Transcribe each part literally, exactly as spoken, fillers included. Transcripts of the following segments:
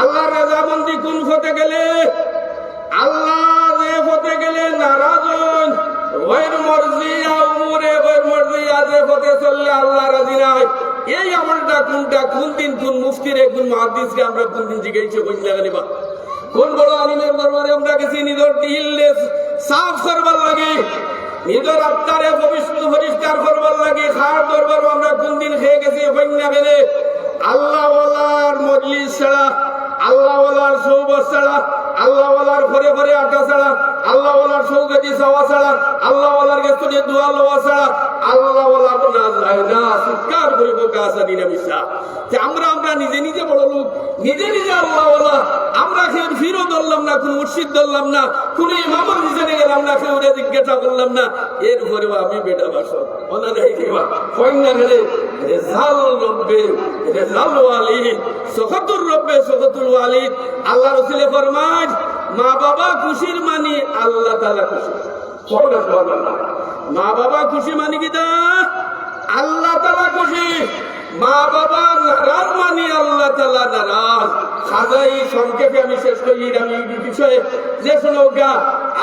আল্লাহর রাজামন্দি কোন পথে গেলে, আল্লাহ যে পথে গেলে নারাজ হইন, গয়র মর্জিয়া উমুরে গয়র মর্জিয়া যে পথে চললে আল্লাহ রাজি নাই। এই আমলটা কোনটা, কোন দিন কোন মুফতিরে, কোন মুহাদ্দিসরে আমরা কোন দিন জিজ্ঞাসা করি না কেনে বা? কোন বড় আলিমের দরবারে আমরা গেছি নিজের দিলরে সাফ করবার লাগি, নিজের আত্মারে পবিত্র পরিষ্কার করবার লাগি? কার দরবারো আমরা কোন দিন খেয়ে গেছি করি না কেনে? আল্লাহওয়ালার মজলিস ছাড়া, আল্লাহওয়ালার সৌবত ছাড়া, আল্লাহওয়ালার ঘরে ঘরে আটা ছাড়া, আল্লাহওয়ালার সৌগতি চাওয়া ছাড়া, আল্লাহওয়ালার গেছ থাকি দোয়া লওয়া ছাড়া আল্লাহওয়ালা বনা যায় না। চিৎকার করি কউক্কা, হাছা নি না মিছা? যে আমরা, আমরা নিজে নিজে বড় লোক, নিজে নিজে আল্লাহওয়ালা। আমরা কেউ পীরও ধরলাম না, কোনো মুর্শিদ ধরলাম না, কোনো ইমামর পিছনে গেলাম না, কেউরে জিজ্ঞাসা করলাম না। এরপরেও আমি বেটা বাসর। ওলা নাই কিবা? কই না গেলে রেজাল রব্বে রেজাল ওয়ালিদ, সখতুর রব্বে সখতুল ওয়ালিদ। আল্লাহ রসুলে ফরমায়, মা বাবা খুশির মানি আল্লাহ তাআলা খুশি। কও না সুবহানাল্লাহ। মা বাবা খুশি মানি কিতা? আল্লাহ তাআলা খুশি। মা বাবা নারাজ মানি আল্লাহ তাআলা নারাজ। কাজেই সংক্ষেপে আমি শেষ করি, আমি এই বিষয়ে যে শুনো গা,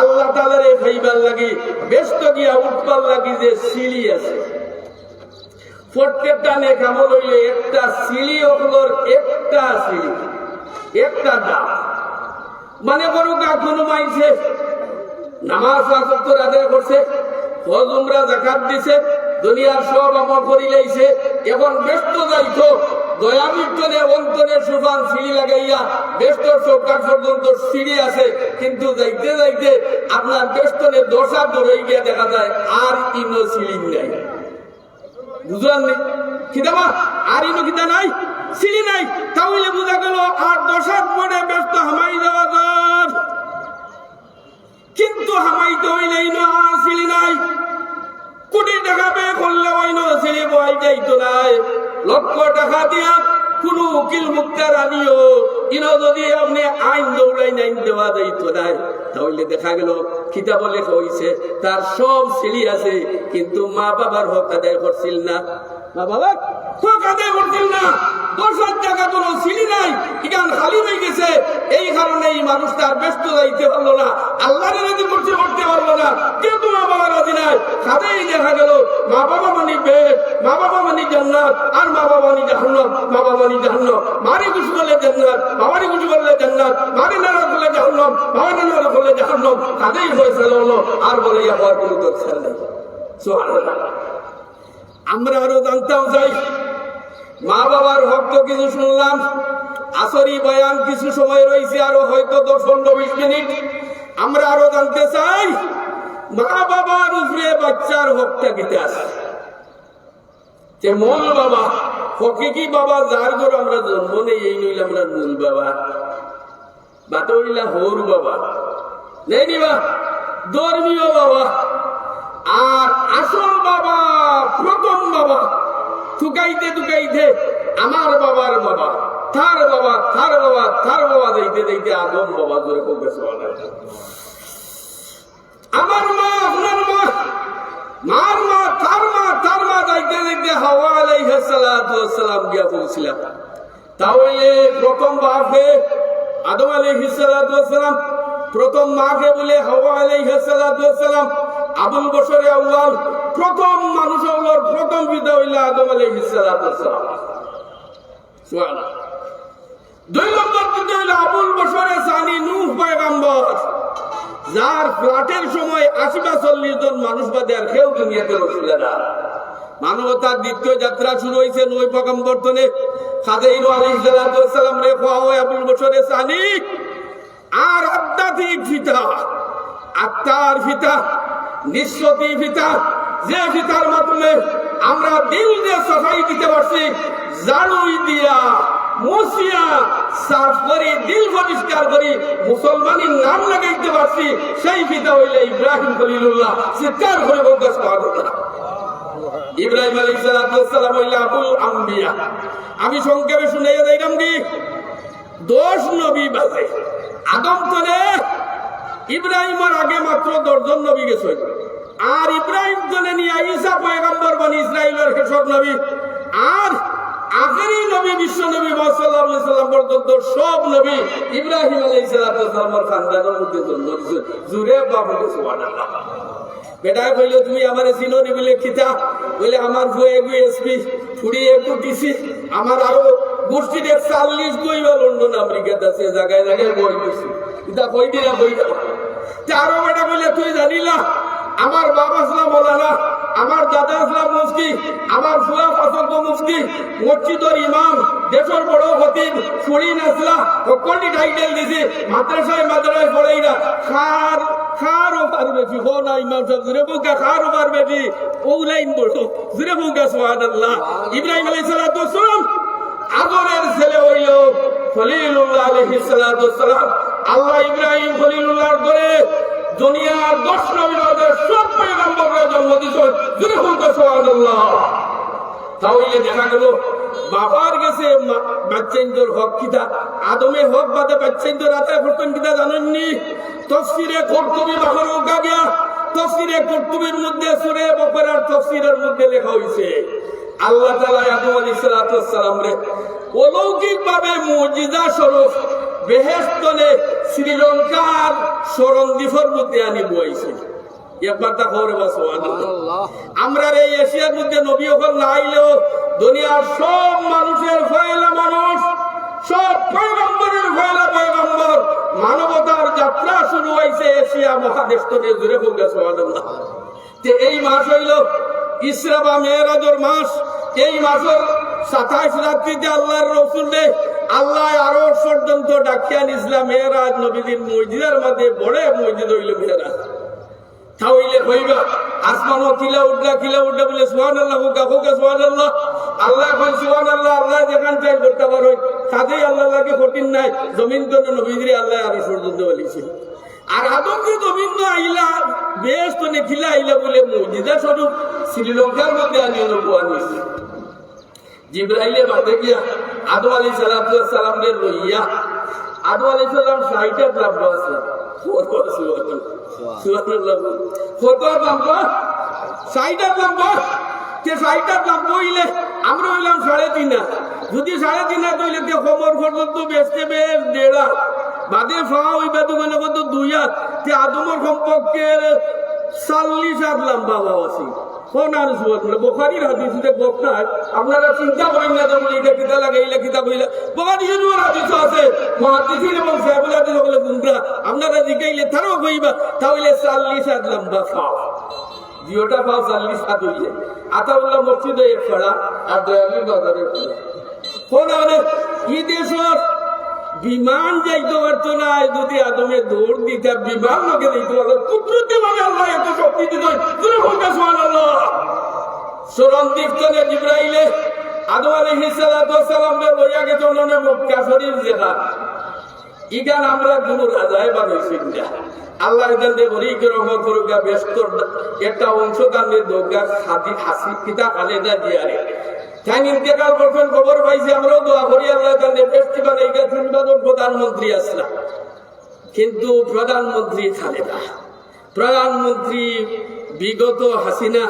আল্লাহ তাআলারে পাইবার লাগি, বেহেস্তো গিয়া উঠবার লাগি যে সিঁড়ি আছে, প্রত্যেকটা নেক আমল অইলে একটা সিঁড়ি, অকলর একটা সিঁড়ি, একটা ধাপ। মনে করুক্কা, কোনো মাইনষে নামাজ পাঁচ ওয়াক্ত আদায় করছে, হজ উমরা জাকাত দিছে, দুনিয়ার সব আমল করি লাইছে, এখন বেহেস্তো যাইতো, দয়াময় তনে অন্তরে সুফান সিঁড়ি লাগাইয়া বেহেস্তর চৌকাঠ পর্যন্ত সিঁড়ি আছে, কিন্তু যাইতে যাইতে আপনার বেহেস্তো তনে দশ হাত দূরে গিয়া দেখা যায় আর ইনো সিঁড়ি নাই। বুঝলাম নি? কিতা বা? আর ইনো কিতা নাই? সিঁড়ি নাই। তাহলে বুঝা গেল আর দশ হাত পরে বেহেস্তো হামাই যাওয়া যার। কিন্তু হামাইতে অইলে ইনো আর সিঁড়ি নাই। কোটি টেকা ব্যয় করলে অইনো সিঁড়ি বওয়া যাইতো নায়। লক্ষ টেকা দিয়া কোনো উকিল মুক্তার আনিও, ইনো যদি আপনে আইন দৌড়াই নাইন দেওয়া যাইতো নায়, তাহলে দেখা গেল কিতাবো লেখা অইছে, তার সব সিঁড়ি আছে, কিন্তু মা বাবার হক আদায় করছিল না। মা বাবার হক আদায় করছিল না। দশ হাত জাগা কোনো সিঁড়ি নাই, ইখান খালি রই গেছে। এই কারণে এই মানুষটা আর বেহেস্তো যাইতে পারলো না, আল্লাহরে রাজি করতে, করতে পারলো না, কিন্তু মা বাবা রাজি নাই। কাজেই দেখা গেল মা বাবা মানি বেহেস্ত, মা বাবা মানি জান্নাত, আর মা বাবা মানি জাহান্নাম, মা বাবা মানি জাহান্নাম। মারে খুশি করলে জান্নাত, বাবারে খুশি করলে জান্নাত, মারে নারাজ করলে জাহান্নাম, বাবারে নারাজ করলে জাহান্নাম। কাজেই ফয়সালা হলো, আর বলে ইয়া হওয়ার কোনো দরকার নেই। সুবহানাল্লাহ। আমরা আরো জানতাম চাই, মা বাবার হক তো কিছু শুনলাম, আসরি বয়ান কিছু সময় রইছে, আরো হয়তো দশ পনেরো বিশ মিনিট। আমরা আরো জানতে চাই, মা বাবার উপরে বাচ্চার হকটা কিতা আছে? যে মূল বাবা, হকিকি বাবা, যার ঘরো আমরা জন্ম নেই, এইন অইলা আমরার মূল বাবা। বাদে অইলা হউর বাবা, নেই নি বা? ধর্মীয় বাবা। আর আসল বাবা, প্রথম বাবা, তুকাইতে তুকাইতে আমার বাবার বাবা, তার বাবা, তার বাবা, তার বাবা, যাইতে যাইতে আদম বাবা। জোরে কউক্কা সুবহানাল্লাহ। আমার মা, আপনার মা, মার মা, তার মা, তার মা, যাইতে যাইতে হাওয়া আলাইহিস সালাতু ওয়াস সালাম গিয়া পৌঁছিলা। তাহলে প্রথম বাপে আদম আলাইহিস সালাতু ওয়াস সালাম, প্রথম মাকে বলে হাওয়া আলাইহিস সালাতু ওয়াস সালাম, আবুল বশরে আউয়াল, প্রথম মানুষ অকলর প্রথম পিতা অইলা আদম আলাইহিস সালাতু ওয়াস সালাম। সুবহানাল্লাহ। দুই নম্বর পিতা অইলা আবুল বশরে সানি নূহ পয়গম্বর, যার ফ্লাইটর সময় আশি বা চল্লিশ জন মানুষ বাদে আর কেউ দুনিয়াত রইছিল না। মানবতার দ্বিতীয় যাত্রা শুরু অইছে নূহ পয়গম্বর তনে। কাজেই নূহ আলাইহিস সালাতু ওয়াস সালামরে কওয়া অয় আবুল বশরে সানি। আর আধ্যাত্মিক পিতা, আত্মার পিতা, নিঃস্বতি পিতা, যে পিতার মাধ্যমে আমরা দিলরে সাফাই দিতে পারছি, ঝাড়ু দিয়া, মুছিয়া, সাফ করি, দিল পরিষ্কার করি, মুসলমানির নাম লাগাইতে পারছি, সেই পিতা অইলা ইব্রাহিম খলিলুল্লাহ। চিৎকার করি কউক্কা সুবহানাল্লাহ। ইব্রাহিম আলাইহিস সালাতু ওয়াস সালাম অইলা আবুল আম্বিয়া। আমি সংক্ষেপে শুনাইয়া যাইরাম কি, দশ নবী বাদে আদম তনে ইব্রাহিমর আগে মাত্র দশ জন নবী গেছইন। আর ইব্রাহিম তনে নিয়া ঈসা পয়গম্বর বনি ইসরাইলর হেশর নবী, আর আখেরি নবী, বিশ্ব নবী মুহাম্মদ সাল্লাল্লাহু আলাইহি ওয়াসাল্লাম পর্যন্ত তো সব নবী ইব্রাহিম আলাইহিস সালাতু ওয়াস সালামের খানদানের মধ্যে জন্ম দিছে। জুরে বাপ হইতে সুবহানাল্লাহ। বেটায় কইলো, "তুমি আমারে চিনো নি?" বলে, "কিতা?" বলে, "আমার ফুয়া এগু এসপি, ফুড়ি এগু ডিসি, আমার আরো গোষ্ঠীর এক চল্লিশ গইবা লন্ডন আমেরিকাত আছে, জায়গায় জায়গায় বই দিছি।" ইতা কই দিলা, কই দিলা। তে আরো বেটা বলে, "তুই জানিলা, আমার বাপ আসলা মৌলানা, আমার দাদা আসলা মুফতি, আমার ফুয়া পাঁচ ওয়াক্ত মুফতি, মসজিদর ইমাম, দেশর বড় খতিব, ফুড়ি নাচলা, হক্কলটি টাইটেল দিছি, মাদ্রাসায় মাদ্রাসায় পড়াইরা, খার, খার ওভার বেশি, হো না ইমাম সাহেব, জুরে বউকা খার ওভার বেশি, ও লাইন বড়, জুরে বউকা সুবহানাল্লাহ।" ইব্রাহিম আলাইহিস সালাতু ওয়াস সালাম আদরের ছেলে হইল খলিলুল্লাহ আলাইহিস সালাতু ওয়াস সালাম। আল্লাহ ইব্রাহিম খলিলুল্লাহর ঘরে দুনিয়ার দশ নবীর মধ্যে সব পয়গম্বররা জন্ম দিয়েছেন। জুরে বলতে সুবহানাল্লাহ। তাহলে দেখা গেল বাবার গেছে মা-, বাচ্চাইন্তর হক কিতা, আদমে হক বাদে বাচ্চাইন্তর আদায় করতেন কিতা জানেননি? তফসিরে কুরতুবি বাহর উগা গিয়া, তফসিরে কুরতুবির মধ্যে সূরা বাকারার তফসিরের মধ্যে লেখা হইছে, আল্লাহ তাআলা আদম আলাইহিস সালাতু ওয়াস সালামরে অলৌকিকভাবে মুজিজা স্বরূপ বেহেশতনে শ্রীলঙ্কার সরণ দ্বীপর মধ্যে আনি বইছে। একবার তা খবরে বা সুবহানাল্লাহ। সুবহানাল্লাহ। আমরার এই এশিয়ার মধ্যে নবী অকল না আইলেও দুনিয়ার সব মানুষের পয়লা মানুষ, সব পয়গম্বরের পয়লা পয়গম্বর, মানবতার যাত্রা শুরু হইছে এশিয়া মহাদেশ থেকে। জুরে বলবে সুবহানাল্লাহ। তে এই মাস হইল ইসরা বা মেরাজর মাস। এই মাসর সাতাইশ রাত্রিতে আল্লাহর রসুলরে আল্লাহ আরশ পর্যন্ত ডাকিয়া নিছিলা। মেরাজ নবীজির মুজিজার মধ্যে বড় মুজিজা হইল মেরাজ। তাহলে কইবা, আসমানো কিলা উঠলা, কিলা উঠলা বলে, "সুবহানাল্লাহ, হুকা, হুকা, সুবহানাল্লাহ।" আল্লাহ কয়, "সুবহানাল্লাহ, আল্লাহ যেখান চাই করতে পারো।" কাজেই আল্লাহ লাগে কঠিন নাই, জমিন তো নবীজিরে আল্লাহ আরশ পর্যন্ত বলেছে। আর আদম যে জমিন তো আইলা, বেহেশতনে কিলা আইলা বলে, মুজিজা স্বরূপ শ্রীলঙ্কার মধ্যে আনি অনুভব আনিস। জিব্রাইলে বাদে গিয়া আদম আলাইহিস সালাতু ওয়াস সালামরে লইয়া, আদম আলাইহিস সালাম ষাইট হাত লম্বা আছে। সুবহানাল্লাহ। কত হাত লম্বা? ষাইট হাত লম্বা। তে ষাইট হাত লম্বা হইলে আমরা হইলাম সাড়ে তিন হাত। যদি সাড়ে তিন হাত হইলে তে কোমর পর্যন্ত বেচতে বেশ দেড় হাত। বাদে ফাও ইবা দুগুলো কত দুই হাত। তে আদমর কমপক্ষে চল্লিশ হাত লম্বা ফাও আছে। কোন আর সুবহানাল্লাহ, বুখারীর হাদিস, এটা গপ নাই। আপনারা চিন্তা করেন না, যেমন এটা কিতা লাগে, এটা কিতা কইলা। বুখারী শরীফের হাদিস আছে, মুহাদ্দিসিন এবং সাহেবুল হাদিস হকলে গুমরা। আপনারা জিগাইলে তারাও কইবা, তাহলে চল্লিশ হাত লম্বা ফাও। দুইটা ফাও চল্লিশ হাত হইলে। আতাউল্লাহ মসজিদে এক ফাড়া, আর দয়ালু বাজারে এক ফাড়া। কোন আনে? ই দেশর বিমান যাইতে পারতো না, যদি আদমে দৌড় দিতা, বিমান লোকে দিতে পারলো। কুদরতি ভাবে আল্লাহ এত শক্তি দিত। জোরে বলতে সুবহানাল্লাহ। সরণ দিক থেকে জিব্রাইলে আদম আলাইহিস সালাতু ওয়াস সালামরে লইয়া গেছে, ওনানে মক্কা শরীফ যেটা। ইখান আমরা কোনো রাজায় বানাইছি না। আল্লাহ এখান থেকে বড়ি করে রহমত করুক, বেশ তোর একটা অংশ দান দিয়ে দোকা খাদি হাসি পিতা খালেদা জিয়ারে। তাই ইন্তেকাল করছেন, খবর পাইছি, আমরাও দোয়া করি, আল্লাহ তাআলা বেহেশতি বানাইগা। তিনবারও প্রধানমন্ত্রী আসলা, কিন্তু প্রধানমন্ত্রী খালেদা, প্রধানমন্ত্রী বিগত হাসিনা,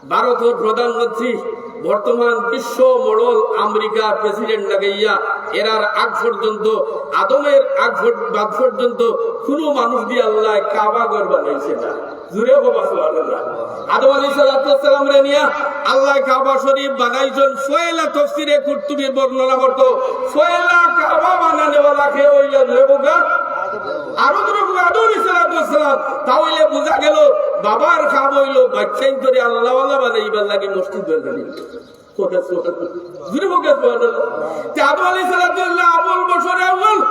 ভারতর প্রধানমন্ত্রী, বর্তমান বিশ্ব মডেল আমেরিকার প্রেসিডেন্ট লাগাইয়া, এরার আগ পর্যন্ত, আদমের আগ পর-, বাদ পর্যন্ত কোনো মানুষ দিয়ে আল্লাহ কাবা ঘর বানাইছে না। জুরে কবা সুবহানাল্লাহ। আদম আলাইহিস সালাতু ওয়াস সালামরে নিয়া আল্লাহ কাবা শরীফ বানাইছেন। পয়লা তফসিরে কুরতুবীর বর্ণনা করতো, পয়লা কাবা বানানেওয়ালা কে হইল? জুরে বলবা, আরো জুরে বলবা, আদম আলাইহিস সালাতু ওয়াস সালাম। তাহলে বুঝা গেল, বাবার কাবা হইল বাচ্চাইন্তরে আল্লাহওয়ালা বানাইবার লাগি মসজিদ বানাইল। কথা সুবহানাল্লাহ। জুরে বলবা সুবহানাল্লাহ। তে আদম আলাইহিস সালাতু ওয়াস সালাম আবুল বশরে আউয়াল,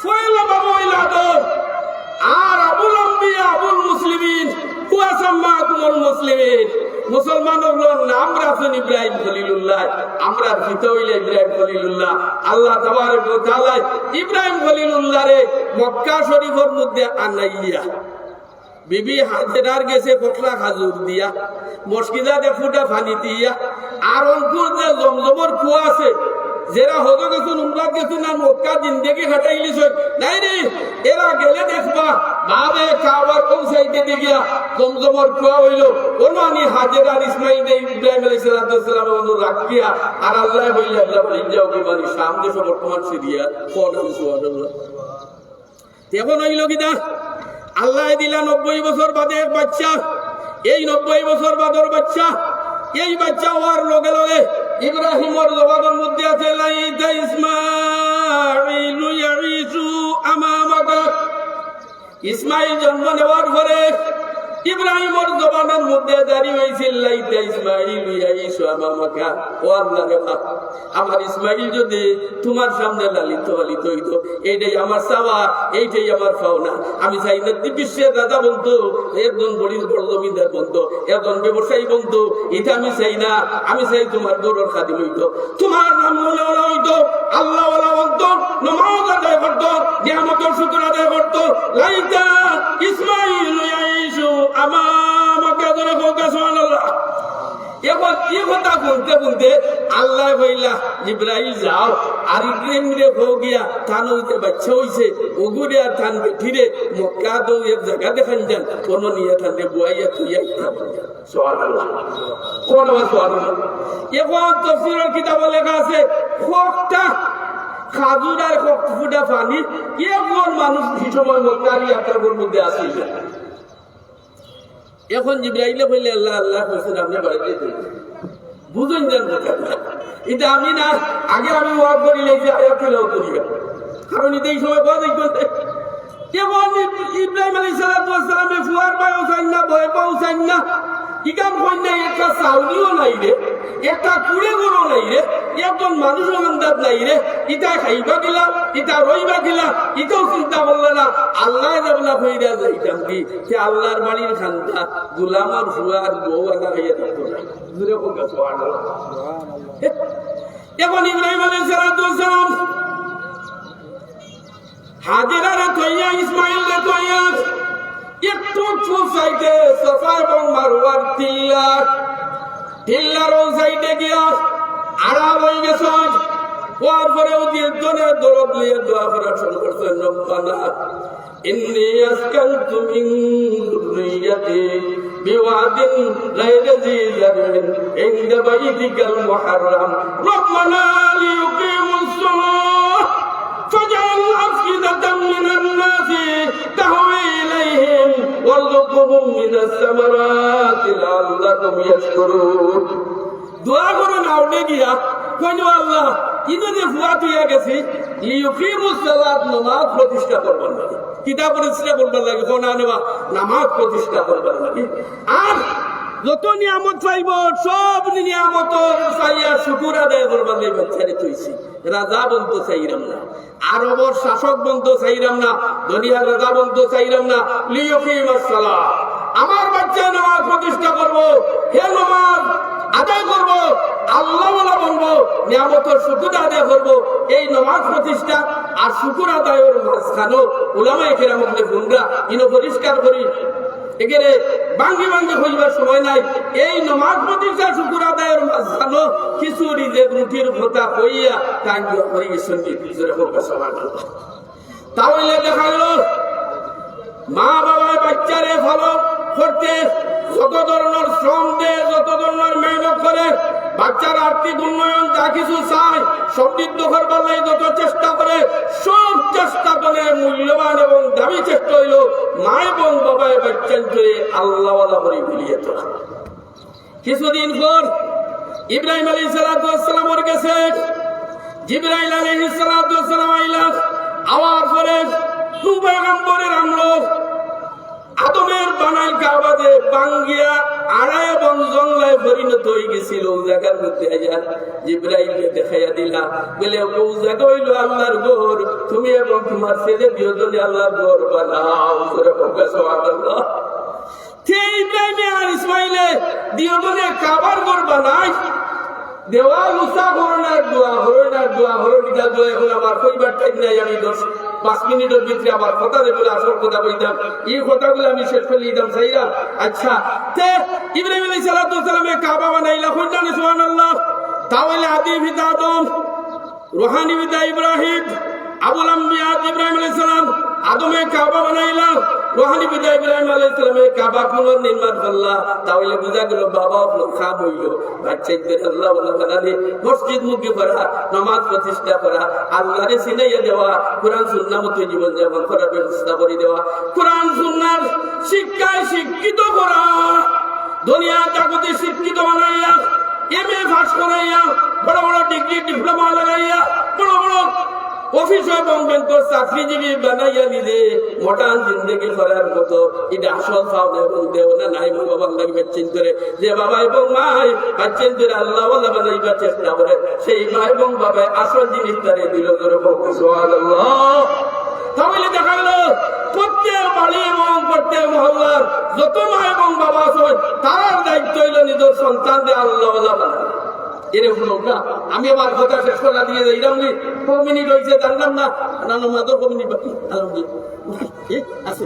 পয়লা বাবা হইল আদম। আর আবুল আম্বিয়া, আবুল মুসলিমিন, হুয়া সাম্মাকুমুল মুসলিমিন। মুসলমান অকলর নাম রাখছেন ইব্রাহিম খলিলুল্লাহ। আমরার পিতা হইল ইব্রাহিম খলিলুল্লাহ। আল্লাহ তাবারাক ওয়া তাআলা ইব্রাহিম খলিলুল্লাহরে মক্কা শরীফর মধ্যে আনাইয়া বিবি হাজেরার গেছে পকলা খাজুর দিয়া, মসজিদাত এক ফুটা পানি দিয়া, আর অনকুর যে জমজমর কুয়া আছে, যেরা হজ গেছইন, উমরাত গেছইন, মক্কা জিন্দেগি কাটাইলিছইন। নায় রে, এরা গেলে দেখবা, বাদে কাবার অউ সাইডে দিয়া জমজমর কুয়া অইলো, অনো আনি হাজের আর ইসমাইল ইব্রাহিম আলাইহিস সালাতু ওয়াস সালামে অনো রাখিয়া, আর আল্লায় কইলা, আল্লায় বলে, "যাও কি মানে শাম দেশো বর্তমান সিরিয়া।" কও না, সুবহানাল্লাহ। অখন অইলো কিতা? আল্লায় দিলা নব্বই বছর বাদে এক বাইচ্চা। এই নব্বই বছর বাদর বাইচ্চা, এই বাইচ্চা অওয়ার লগে লগে ইব্রাহিমর জবানর মধ্যে আছে, "লাইতা ইসমাইলু ইয়াইশু আমামাকা।" ইসমাইল জন্ম নেওয়ার পরে ইব্রাহিমর জবানর মধ্যে জারি অইছিল, "লাইতা ইসমাইলু ইয়াইশু আমামাকা।" ও আল্লাহ রে বাপ, আমার ইসমাইল যদি তুমার সামনে লালিত পালিত অইতো, এইটাই আমার চাওয়া, এইটাই আমার পাওনা। আমি চাই না বিশ্বের রাজা বনতো, একজন বড় বড় জমিদার বনতো, একজন ব্যবসায়ী বনতো, ইটা আমি চাই না। আমি চাই তুমার ঘরর খাদিম অইতো, তুমার নাম মনেওয়ালা অইতো, আল্লাহওয়ালা অইতো, নমাজ আদায় করতো, নিয়ামতর শুকর আদায় করতো। লাইতা ইসমাইল ইয়াইশু আমামাকা, জোরে কও সুবহানাল্লাহ। অখন ই কথা হুনতে হুনতে আল্লায় কইলা, "জিব্রাইল যাও, আর ইব্রাহিমরে কও গিয়া, তান অইতে বাইচ্চা অইছে, অগুরে আর তান বেটিরে মক্কাত অউ এক জাগা দেখাইন যান, অনো নিয়া তানরে বওয়াইয়া থইয়া আইতা।" সুবহানাল্লাহ। কও না সুবহানাল্লাহ। অখন তাফসীরর কিতাবো লেখা আছে, কয়েকটা খাজুর আর কয়েক ফুটা পানি, অখন মানুষ হি সময় মক্কার ইয়াত্রার মধ্যে আছিল। অখন জিব্রাইলে কইলে, "আল্লাহ, আল্লাহ কইছইন, আপনে বাড়িত যাইতা।" বুঝইন যান কথা। ইটা আমি না, আগে আমি ওয়াজ করিলাই যে আয়াত তিলাওয়াত করিয়া। কারণ ইটা ই সময় কওয়া যাইতো না। অখন ইব-, ইব্রাহিম আলাইহিস সালাতু ওয়াস সালামে ফুয়ার বায়ও চাইন না, বউর বায়ও চাইন না। ইখান কইন না, একটা ছাউনিও নাই রে, একটা কুড়ে ঘরও নাই রে, একজন মানুষও আন্দাজ নাই রে, ইতা খাইবা কিলা, ইতা রইবা কিলা, ইতাও চিন্তা করলা না। আল্লায় যেবলা কইরা যাইতাম কি, তে আল্লাহর বাড়ির খান্দা, গোলামর ফুয়ার বউ আনা খাইয়া থাকতো না। জোরে কও না, সুবহানাল্লাহ। অখন ইব্রাহিম আলাইহিস সালাতু ওয়াস সালাম হাজেরারে থইয়া, ইসমাইলরে থইয়া, একটু উঁচু সাইডে সাফা এবং মারওয়ার টিল্লা, টিল্লার অউ সাইডে গিয়া আড়াল অইগেছইন। অওয়ার পরে অউ দুইজনে দরদ লইয়া দোয়া করা শুরু করছইন, "রব্বানা ইন্নী আসকানতু মিন যুররিয়্যাতি বিওয়াদিন গায়রি যী যারইন ইনদা বাইতিকাল মুহাররাম। রব্বানা লিইউকিমুস সালাহ ফাজআল আফইদাতাম মিনান নাসি তাহউই ইলাইহিম ওয়ারযুকহুম মিনাস সামারাতি লাআল্লাহুম ইয়াশকুরুন।" দোয়া করইন আউলে গিয়া, কইন, "ও আল্লাহ, ইনো যে ফুয়া থইয়া গেছি, লিইউকিমুস সালাত, নামাজ প্রতিষ্ঠা করবার লাগি।" কিতা প্রতিষ্ঠা করবার লাগি? কও না রে বা, নামাজ প্রতিষ্ঠা করবার লাগি। আর যত নিয়ামত পাইবো, সব নিয়ামতর চাইয়া শুকুর আদায় করবার লাগি বাচ্চারে থইছি। রাজা বনতো চাইরাম না, আরবর শাসক বনতো চাইরাম না, দুনিয়ার রাজা বনতো চাইরাম না। লিইউকিমাস সালাহ, আমার বাচ্চায় নামাজ প্রতিষ্ঠা করবো, হে নামাজ আদায় করবো, আল্লাহওয়ালা বনবো, নিয়ামতর শুকুর আদায় করবো। এই নামাজ প্রতিষ্ঠা আর শুকুর আদায়র মাঝখানো উলামায়ে কেরাম অকলে হুনরা, ইনো পরিষ্কার করি, একেরে ভাঙ্গি ভাঙ্গি কইবার সময় নাই। এই নামাজ প্রতিষ্ঠা শুকুর আদায়র মাঝখানো কিছু রিজেক রুটির কথা কইয়া তাইন দোয়া করি গেছইন। জোরে কও সুবহানাল্লাহ। তাইলে দেখা গেল, মা বাবায় বাচ্চারে পালন করতে যত ধরনের শ্রম দেয়, যত ধরনের মেহনত করে, বাচ্চার আর্থিক উন্নয়ন যা কিছু চায়, সমৃদ্ধ করবার লাগি যত চেষ্টা করে, সব চেষ্টা করে মূল্যবান এবং দামি চেষ্টা অইলো মা এবং বাবায় বাচ্চাইন্তরে আল্লাহওয়ালা করি বুলিয়া তোলা। কিছুদিন পর ইব্রাহিম আলাইহিস সালাতু ওয়াস সালামর গেছে জিব্রাইল আলাইহিস সালাতু ওয়াস সালাম আইলা। আওয়ার পরে নূহ পয়গম্বরের আমলো আদমের বানাইল কাবা যে ভাঙ্গিয়া আড়াই বন জংলায় পরিণত অইগেছিল, অউ জাগার মধ্যে আইয়া জিব্রাইলরে দেখাইয়া দিলা, বলে, "অউ জাগা অইলো আল্লাহর ঘর, তুমি এবং তুমার ছেলে দুইওজনে আল্লাহর ঘর বানাও।" জোরে কও সুবহানাল্লাহ। তে ইব্রাহিমে আর ইসমাইলে দুইওজনে কাবার ঘর বানাইন, দেওয়াল উঁচা করইন আর দোয়া করইন আর দোয়া করইন, ইটা দোয়া অখন আমার কইবার টাইম নাই, আমি দশ পাঁচ মিনিটর ভিতরে আমার কথা যেগুলা আসল কথা কইতাম, ই কথাগুলা আমি শেষ করি দিতাম চাইরাম। আচ্ছা, তে ইব্রাহিম আলাইহিস সালাতু ওয়াস সালামে কাবা বানাইলা, কইলা না সুবহানাল্লাহ? তাইলে আদি পিতা আদম, রুহানি পিতা ইব্রাহিম, আবুল আম্বিয়া ইব্রাহিম আলাইহিস সালাম, আদমে কাবা বানাইলা। রুহানি পিতা ইব্রাহিম আলাইহিস সালামে কাবা পুনর্নির্মাণ করলা। তাহলে বুঝা গেল, বাবা অকলর কাম অইল বাচ্চাইন্তরে আল্লাহওয়ালা বানানি, মসজিদমুখী করা, নামাজ প্রতিষ্ঠা করা, আল্লাহরে চিনাইয়া দেওয়া, কোরআন সুন্নাহ মতো জীবন যাপন করার ব্যবস্থা করে দেওয়া, কোরআন সুন্নাহর শিক্ষায় শিক্ষিত করা, দুনিয়ার কাগজে শিক্ষিত বানাইয়া, এমএ পাস করাইয়া, বড় বড় ডিগ্রি ডিপ্লোমা লাগাইয়া, বড় বড় অফিস এবং ব্যাংকর চাকরিজীবী বানাইয়া নিজে মডার্ন জিন্দেগি করার মতো, এটা আসল পাওনা এবং দেওনা নাই। মা বাবার লাগি বাচ্চাইন্তরে, যে বাবা এবং মায় বাচ্চাইন্তরে আল্লাহওয়ালা বানাইবার চেষ্টা করে, সেই মা এবং বাবায় আসল জিনিস তারে দিল। জোরে বলুন সুবহানাল্লাহ। তাহলে দেখা গেল, প্রত্যেক বাড়ি এবং প্রত্যেক মহল্লার যত মা এবং বাবা আছেন, তারার দায়িত্ব হইল নিজের সন্তানদের আল্লাহওয়ালা বানানো। এরে শুনুন না, আমি আমার কথা শেষ করা দিয়ে যাই, এরকম ক মিনিট হয়েছে জানলাম না, না, না, মাত্র ক মিনিট বাকি, আলহামদুলিল্লাহ। ঠিক আছে।